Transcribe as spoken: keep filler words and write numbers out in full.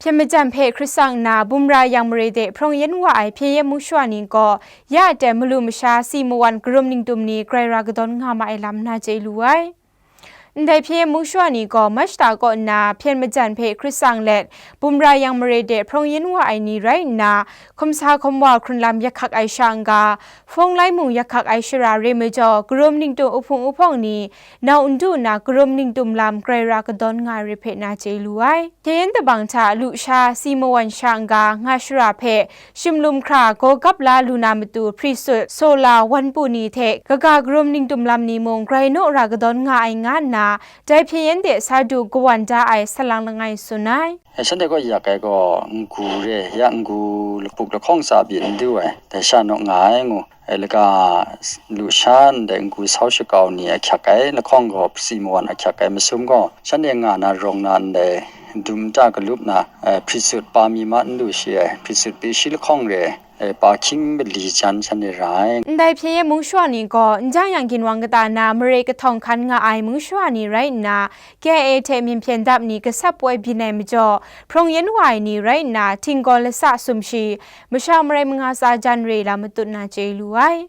Hpyen majan hpe hkrit sang nna, bum ra yang mare de hprawng yen wa ai hpyen yen mung shawa ni gaw, ya aten malu masha si mawan karum ningtum ni grai ra kadawn nga ma ai lam na chye lu ai. Ndai hpyen yen mung shawa ni gaw, Mashta kaw nna hpyen majan hpe hkrit sang let, bum ra yang mare de hprawng yen wa ai ni rai nna, hkum sa hkum wa hkrun lam yak hkak ai sha n-ga, hpawng lai mung yak hkak ai shara re majaw, karum ningtum uhpung uhpawng ni nau n du nna, karum ningtum lam grai ra kadawn nga ai re hpe na chye lu ai. Hpyen yen tabang hta lusha si mawan sha n-ga nga shara hpe shimlum hkra gaw gap la lu na matu, hpri sut, sola, wan pu ni hte kaga karum ningtum lam ni mung grai naw ra kadawn nga ai nga nna, dai hpyen yen de sa du kawan da ai salang langai tsun ai. E, shanhte gaw yak ai gaw, n-gu re, ya n-gu lapup lahkawng tsa pyi n du ai, dai sha naw nga ai ngu. E, laga lusha ndai n-gu sau shakau ni ahkyak ai lahkawng gaw, si mawan ahkyak ai masum gaw, shanhte nga na rawng na ndai dum nta galup na, e, hpri sut pa mi ma n lu shi ai, hpri sut pyi shi lahkawng re, e, pa hkying mali jan shanhte ra ai. Ndai hpyen yen mung shawa ni gaw, n jang yang ginwang kata na mare kahtawng hkan nga ai mung shawa ni rai nna, K I A hte myin hpyen dap ni gasat poi byin ai majaw, hprawng yen wa ai ni rai nna, htinggaw lasa sumshi, masha marai manga tsa jan re lam matut na chye lu ai.